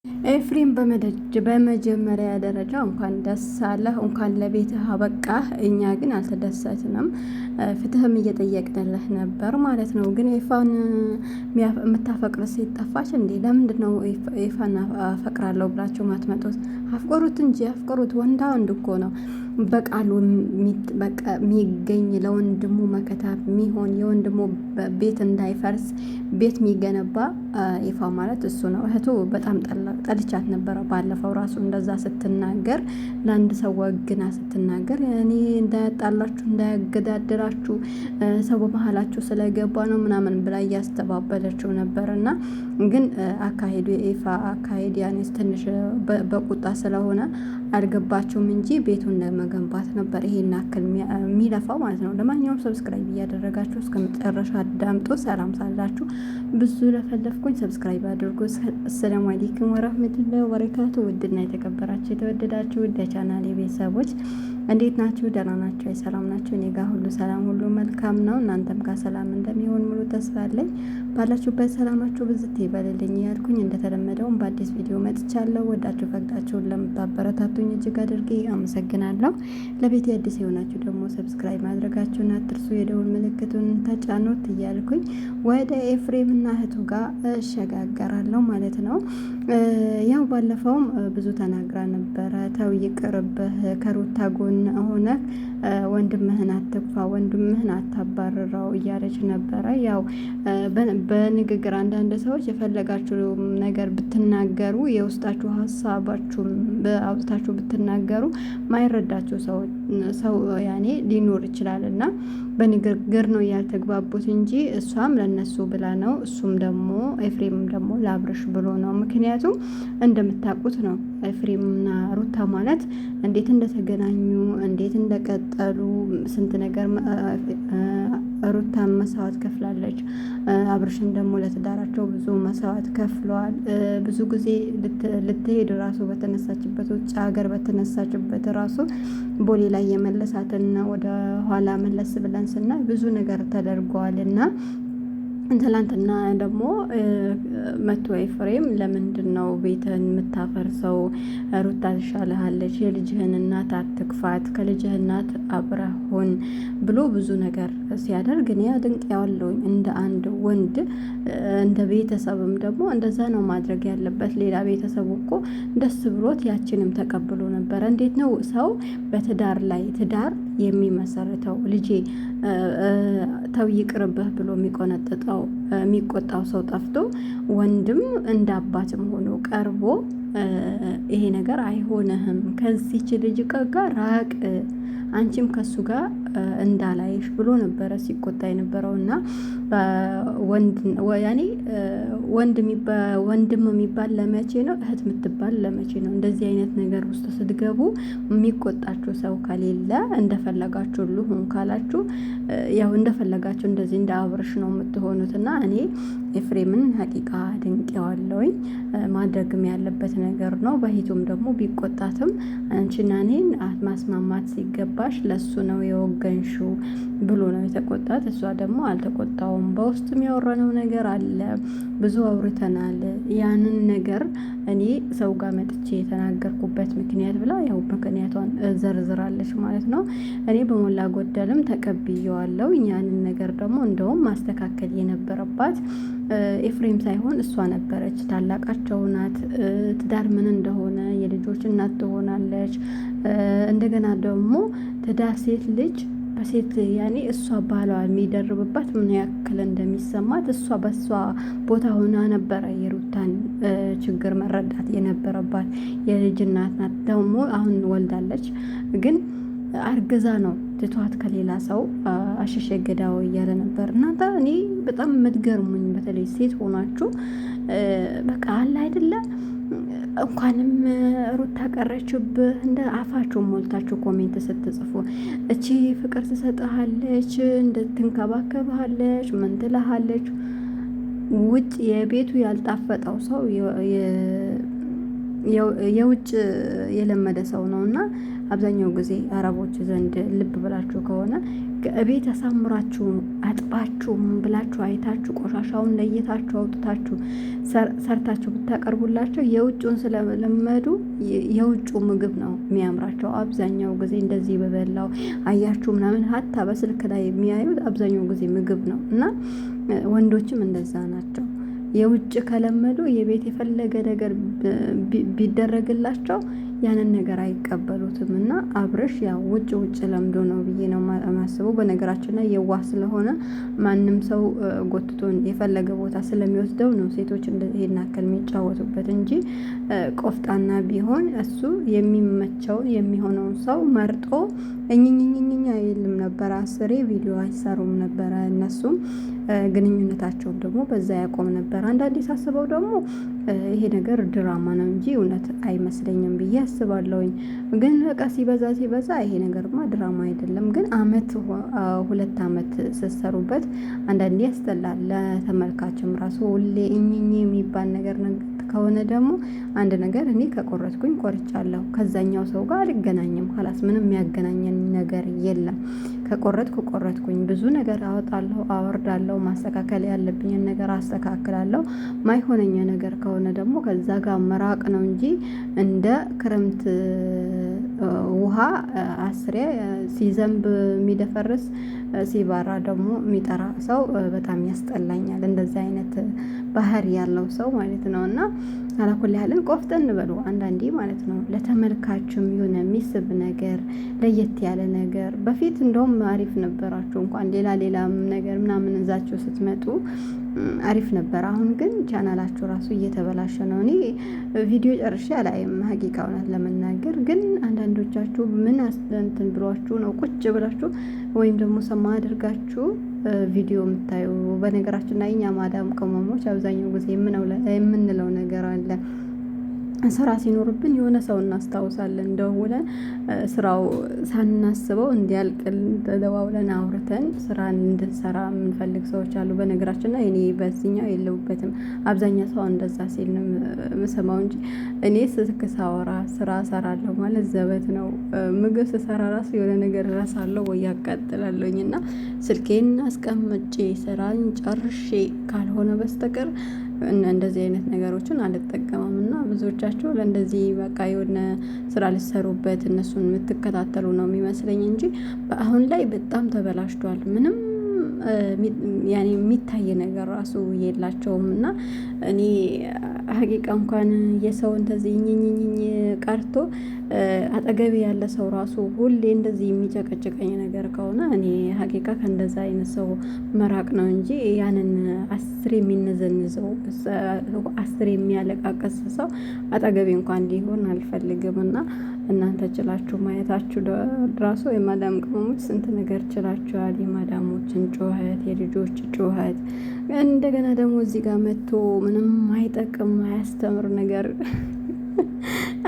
ኤፍሬም በመጀመሪያ ደረጃ እንኳን ደስ አለህ፣ እንኳን ለቤትህ አበቃህ። እኛ ግን አልተደሰትንም፣ ፍትህም እየጠየቅንልህ ነበር ማለት ነው። ግን ኤፋን የምታፈቅር ሴት ጠፋች እንዴ? ለምንድን ነው ኤፋን አፈቅራለሁ ብላችሁ ማትመጡት? አፍቅሩት እንጂ አፍቅሩት። ወንዳ ወንድ እኮ ነው። በቃሉ የሚገኝ ለወንድሙ መከታ የሚሆን የወንድሙ ቤት እንዳይፈርስ ቤት የሚገነባ ይፋ ማለት እሱ ነው። እህቱ በጣም ጠልቻት ነበረ። ባለፈው ራሱ እንደዛ ስትናገር ለአንድ ሰው ወግና ስትናገር እኔ እንዳያጣላችሁ እንዳያገዳድራችሁ ሰው በመሀላችሁ ስለገባ ነው ምናምን ብላ እያስተባበለችው ነበር። እና ግን አካሄዱ የኢፋ አካሄድ ያኔ ትንሽ በቁጣ ስለሆነ አልገባቸውም እንጂ ቤቱን ለመገንባት ነበር ይሄን አክል የሚለፋው ማለት ነው። ለማንኛውም subscribe እያደረጋችሁ እስከ መጨረሻ አዳምጦ ሰላም ሳላችሁ ብዙ ለፈለፍኩኝ subscribe አድርጎ። السلام عليكم ورحمة الله وبركاته። ውድና የተከበራችሁ የተወደዳችሁ ውድ የቻናሌ ቤተሰቦች እንዴት ናችሁ? ደህና ናችሁ? ሰላም ናችሁ? እኔ ጋር ሁሉ ሰላም፣ ሁሉ መልካም ነው። እናንተም ጋር ሰላም እንደሚሆን ሙሉ ተስፋ አለኝ። ባላችሁበት ሰላማችሁ ብዝት ይበልልኝ እያልኩኝ እንደተለመደውም በአዲስ ቪዲዮ መጥቻለሁ። ወዳችሁ ፈቅዳችሁን ለምታበረታቱኝ እጅግ አድርጌ አመሰግናለሁ። ለቤት አዲስ የሆናችሁ ደግሞ subscribe ማድረጋችሁን አትርሱ፣ የደውል ምልክቱን ተጫኑት እያልኩኝ ወደ ኤፍሬምና እህቱ ጋር እሸጋገራለሁ ማለት ነው። ያው ባለፈውም ብዙ ተናግራ ነበረ። ተው ይቅርብህ፣ ከሩታ ጎን ሆነ ወንድምህን አትግፋ፣ ወንድምህን አታባርረው እያለች ነበረ። ያው በንግግር አንዳንድ ሰዎች የፈለጋችሁ ነገር ብትናገሩ የውስጣችሁ ሀሳባችሁ አውጥታችሁ ብትናገሩ ማይረዳችሁ ሰው ያኔ ሊኖር ይችላል እና በንግግር ነው ያልተግባቡት እንጂ እሷም ለነሱ ብላ ነው፣ እሱም ደግሞ ኤፍሬምም ደግሞ ለአብርሽ ብሎ ነው። ምክንያቱም እንደምታውቁት ነው ኤፍሬምና ሩታ ማለት እንዴት እንደተገናኙ እንዴት እንደቀጠሉ ስንት ነገር ሩታ መስዋዕት ከፍላለች። አብርሽም ደግሞ ለትዳራቸው ብዙ መስዋዕት ከፍለዋል። ብዙ ጊዜ ልትሄድ ራሱ በተነሳችበት ውጭ ሀገር በተነሳችበት ራሱ ቦሌ ላይ የመለሳትና ወደ ኋላ መለስ ብለን ስናይ ብዙ ነገር ተደርገዋል እና ትላንትና ደግሞ መቶ ኤፍሬም ለምንድን ነው ቤትህን የምታፈርሰው? ሩታ ትሻልሃለች፣ የልጅህን እናት አትክፋት፣ ከልጅህ እናት አብረህ ሁን ብሎ ብዙ ነገር ሲያደርግ እኔ አድንቅ ያለውኝ እንደ አንድ ወንድ እንደ ቤተሰብም ደግሞ እንደዛ ነው ማድረግ ያለበት። ሌላ ቤተሰቡ እኮ ደስ ብሎት ያችንም ተቀብሎ ነበረ። እንዴት ነው ሰው በትዳር ላይ ትዳር የሚመሰርተው? ልጄ ተው ይቅርብህ ብሎ የሚቆነጥጠው የሚቆጣው ሰው ጠፍቶ ወንድም እንደ አባትም ሆኖ ቀርቦ ይሄ ነገር አይሆንህም፣ ከዚች ልጅ ጋር ራቅ፣ አንቺም ከሱ ጋር እንዳላይሽ ብሎ ነበረ ሲቆጣ የነበረው እና ያኔ ወንድም የሚባል ለመቼ ነው? እህት የምትባል ለመቼ ነው? እንደዚህ አይነት ነገር ውስጥ ስትገቡ የሚቆጣችሁ ሰው ከሌለ እንደፈለጋችሁ ልሁን ካላችሁ ያው እንደፈለጋችሁ እንደዚህ እንደ አብርሽ ነው የምትሆኑት። እና እኔ ኤፍሬምን ሀቂቃ ድንቄዋለሁኝ። ማድረግም ያለበት ነገር ነው። በሂቱም ደግሞ ቢቆጣትም አንቺና እኔን ማስማማት ሲገባሽ ለሱ ነው የወገንሽው ብሎ ነው የተቆጣት። እሷ ደግሞ አልተቆጣውም፣ በውስጥም ያወራነው ነገር አለ፣ ብዙ አውርተናል። ያንን ነገር እኔ ሰው ጋር መጥቼ የተናገርኩበት ምክንያት ብላ ያው ምክንያቷን ዘርዝራለች ማለት ነው። እኔ በሞላ ጎደልም ተቀብየዋለሁ። ያንን ነገር ደግሞ እንደውም ማስተካከል የነበረባት ኤፍሬም ሳይሆን እሷ ነበረች። ታላቃቸው ናት። ትዳር ምን እንደሆነ የልጆች እናት ትሆናለች። እንደገና ደግሞ ትዳር ሴት ልጅ በሴት ያኔ እሷ ባሏ የሚደርብባት ምን ያክል እንደሚሰማት እሷ በእሷ ቦታ ሆና ነበረ የሩታን ችግር መረዳት የነበረባት። የልጅ እናት ናት ደግሞ አሁን ወልዳለች፣ ግን አርግዛ ነው ትቷት ከሌላ ሰው አሸሸ ገዳው እያለ ነበር። እናንተ እኔ በጣም የምትገርሙኝ በተለይ ሴት ሆናችሁ በቃ አለ አይደለ እንኳንም ሩታ ቀረችብህ እንደ አፋችሁ ሞልታችሁ comment ስትጽፉ እቺ ፍቅር ትሰጥሃለች፣ እንድትንከባከብሃለች፣ ምን ትልሃለች። ውጭ የቤቱ ያልጣፈጠው ሰው የውጭ የለመደ ሰው ነው እና አብዛኛው ጊዜ አረቦች ዘንድ ልብ ብላችሁ ከሆነ እቤት አሳምራችሁ አጥባችሁ ብላችሁ አይታችሁ ቆሻሻውን ለይታችሁ አውጥታችሁ ሰርታችሁ ብታቀርቡላቸው የውጭውን ስለለመዱ የውጩ ምግብ ነው የሚያምራቸው። አብዛኛው ጊዜ እንደዚህ በበላው አያችሁ ምናምን ሀታ በስልክ ላይ የሚያዩት አብዛኛው ጊዜ ምግብ ነው እና ወንዶችም እንደዛ ናቸው። የውጭ ከለመዱ የቤት የፈለገ ነገር ቢደረግላቸው ያንን ነገር አይቀበሉትም። እና አብርሽ ያው ውጭ ውጭ ለምዶ ነው ብዬ ነው የማስበው። በነገራችን ላይ የዋህ ስለሆነ ማንም ሰው ጎትቶን የፈለገ ቦታ ስለሚወስደው ነው ሴቶች ይሄን ያክል የሚጫወቱበት እንጂ ቆፍጣና ቢሆን እሱ የሚመቸውን የሚሆነውን ሰው መርጦ እኝኝኝኝኝ አይልም ነበር። አስሬ ቪዲዮ አይሰሩም ነበረ። እነሱም ግንኙነታቸውም ደግሞ በዛ ያቆም ነበር። አንዳንዴ ሳስበው ደግሞ ይሄ ነገር ድራማ ነው እንጂ እውነት አይመስለኝም ብዬ አስባለሁኝ። ግን በቃ ሲበዛ ሲበዛ ይሄ ነገርማ ድራማ አይደለም። ግን አመት 2 አመት ስትሰሩበት አንዳንዴ ያስጠላል። ለተመልካችም ራሱ ሁሌ እኝኝ የሚባል ነገር ከሆነ ደግሞ አንድ ነገር እኔ ከቆረጥኩኝ ቆርጫለሁ። ከዛኛው ሰው ጋር አልገናኝም። ኸላስ ምንም የሚያገናኘን ነገር የለም። ከቆረጥኩ ቆረጥኩኝ። ብዙ ነገር አወጣለሁ፣ አወርዳለሁ። ማስተካከል ያለብኝን ነገር አስተካክላለሁ። ማይሆነኝ ነገር ከሆነ ደግሞ ከዛ ጋር መራቅ ነው እንጂ እንደ ክረምት ውሃ አስሬ ሲዘንብ የሚደፈርስ ሲባራ ደግሞ የሚጠራ ሰው በጣም ያስጠላኛል። እንደዚህ አይነት ባህሪ ያለው ሰው ማለት ነው። እና አላኩል ያህልን ቆፍጠን በሉ አንዳንዴ ማለት ነው። ለተመልካችም የሆነ የሚስብ ነገር ለየት ያለ ነገር በፊት እንደውም አሪፍ ነበራችሁ እንኳን ሌላ ሌላም ነገር ምናምን እዛችሁ ስትመጡ አሪፍ ነበር። አሁን ግን ቻናላችሁ ራሱ እየተበላሸ ነው። እኔ ቪዲዮ ጨርሼ አላይም ሀቂቃ እውነት ለመናገር ግን አንዳንዶቻችሁ ምን እንትን ብሏችሁ ነው ቁጭ ብላችሁ ወይም ደግሞ ሰማ አድርጋችሁ ቪዲዮ የምታዩ። በነገራችን ላይ እኛ ማዳም ቅመሞች አብዛኛው ጊዜ የምንለው ነገር አለ። ስራ ሲኖርብን የሆነ ሰው እናስታውሳለን ደውለን ስራው ሳናስበው እንዲያልቅልን ተደዋውለን አውርተን ስራ እንድንሰራ የምንፈልግ ሰዎች አሉ። በነገራችን ላይ እኔ በዚህኛው የለሁበትም። አብዛኛው ሰው እንደዛ ሲል ነው የምሰማው እንጂ እኔ ስልክ ሳወራ ስራ እሰራለሁ ማለት ዘበት ነው። ምግብ ስሰራ ራሱ የሆነ ነገር እረሳለሁ ወይ ያቃጥላለሁኝ እና ስልኬን አስቀምጬ ስራን ጨርሼ ካልሆነ በስተቀር እንደዚህ አይነት ነገሮችን አልጠቀምም። እና ብዙዎቻችሁ ለእንደዚህ በቃ የሆነ ስራ ልትሰሩበት እነሱን የምትከታተሉ ነው የሚመስለኝ እንጂ በአሁን ላይ በጣም ተበላሽቷል። ምንም ያኔ የሚታይ ነገር ራሱ የላቸውም። እና እኔ ሀቂቃ እንኳን የሰው እንደዚህ ኝኝኝኝ ቀርቶ አጠገቤ ያለ ሰው ራሱ ሁሌ እንደዚህ የሚጨቀጭቀኝ ነገር ከሆነ እኔ ሀቂቃ ከእንደዛ አይነት ሰው መራቅ ነው እንጂ ያንን አስር የሚነዘንዘው አስር የሚያለቃቀስ ሰው አጠገቤ እንኳን እንዲሆን አልፈልግም። እና እናንተ ችላችሁ ማየታችሁ ራሱ የማዳም ቅመሞች ስንት ነገር ችላችኋል። የማዳሞችን ጩኸት፣ የልጆች ጩኸት እንደገና ደግሞ እዚህ ጋር መጥቶ ምንም አይጠቅም አያስተምር ነገር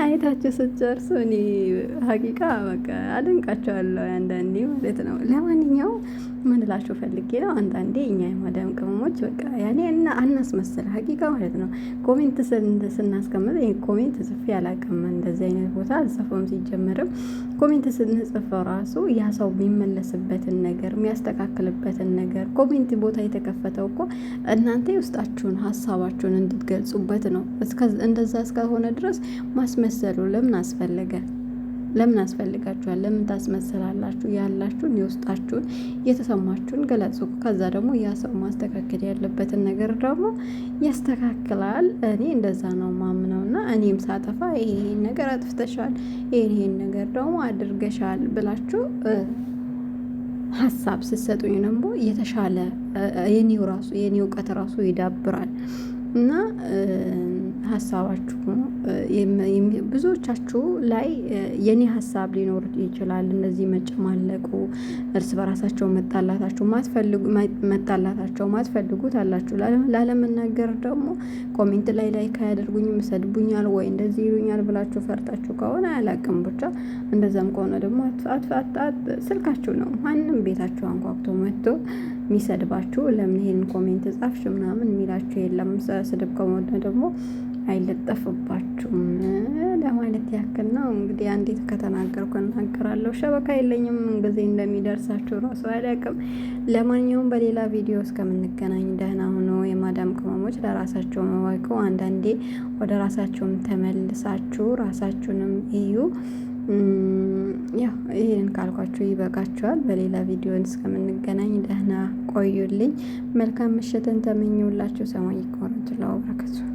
አይታችሁ ስትጨርሱ እኔ ሀቂቃ በቃ አደንቃቸዋለሁ አንዳንዴ ማለት ነው። ለማንኛውም ምን እላችሁ ፈልጌ ነው፣ አንዳንዴ እኛ የማዳም ቅመሞች በቃ ያኔ እና አናስመስል ሀቂቃ ማለት ነው። comment ስናስቀምጥ comment ጽፌ አላውቅም፣ እንደዚህ አይነት ቦታ አልጽፈውም። ሲጀመርም comment ስንጽፈው ራሱ ያ ሰው የሚመለስበትን ነገር የሚያስተካክልበትን ነገር comment ቦታ የተከፈተው እኮ እናንተ የውስጣችሁን ሀሳባችሁን እንድትገልጹበት ነው። እንደዛ እስከሆነ ድረስ ማስመሰሉ ለምን አስፈለገ? ለምን አስፈልጋችኋል? ለምን ታስመስላላችሁ? ያላችሁን የውስጣችሁን የተሰማችሁን ገለጹ። ከዛ ደግሞ ያ ሰው ማስተካከል ያለበትን ነገር ደግሞ ያስተካክላል። እኔ እንደዛ ነው ማምነው እና እኔም ሳጠፋ ይሄን ነገር አጥፍተሻል፣ ይሄን ነገር ደግሞ አድርገሻል ብላችሁ ሀሳብ ስትሰጡኝ ደግሞ የተሻለ የኔው ራሱ የኔ እውቀት ራሱ ይዳብራል። እና ሀሳባችሁ ብዙዎቻችሁ ላይ የኔ ሀሳብ ሊኖር ይችላል። እነዚህ መጨማለቁ እርስ በራሳቸው መጣላታቸው ማትፈልጉ መጣላታቸው ማትፈልጉት አላችሁ። ላለመናገር ደግሞ comment ላይ like አያደርጉኝም ይሰድቡኛል ወይ እንደዚህ ይሉኛል ብላችሁ ፈርታችሁ ከሆነ አላቅም። ብቻ እንደዛም ከሆነ ደግሞ ስልካችሁ ነው ማንም ቤታችሁ አንኳኩቶ መጥቶ የሚሰድባችሁ ለምን ይሄን comment ጻፍሽ ምናምን የሚላችሁ የለም። ስድብ ከሆነ ደግሞ አይለጠፍባችሁም። ለማለት ያክል ነው። እንግዲህ አንዴት ከተናገርኩ እናገራለሁ። ሸበካ የለኝም ጊዜ እንደሚደርሳችሁ ራሱ አላውቅም። ለማንኛውም በሌላ ቪዲዮ እስከምንገናኝ ደህና ሁኑ። የማዳም ቅመሞች ለራሳቸው መዋቁ። አንዳንዴ ወደ ራሳቸውም ተመልሳችሁ ራሳችሁንም እዩ። ያው ይህንን ካልኳችሁ ይበቃችኋል። በሌላ ቪዲዮ እስከምንገናኝ ደህና ቆዩልኝ። መልካም ምሽትን ተመኘውላችሁ። ሰማይ ወረህመቱላሂ ወበረካቱ።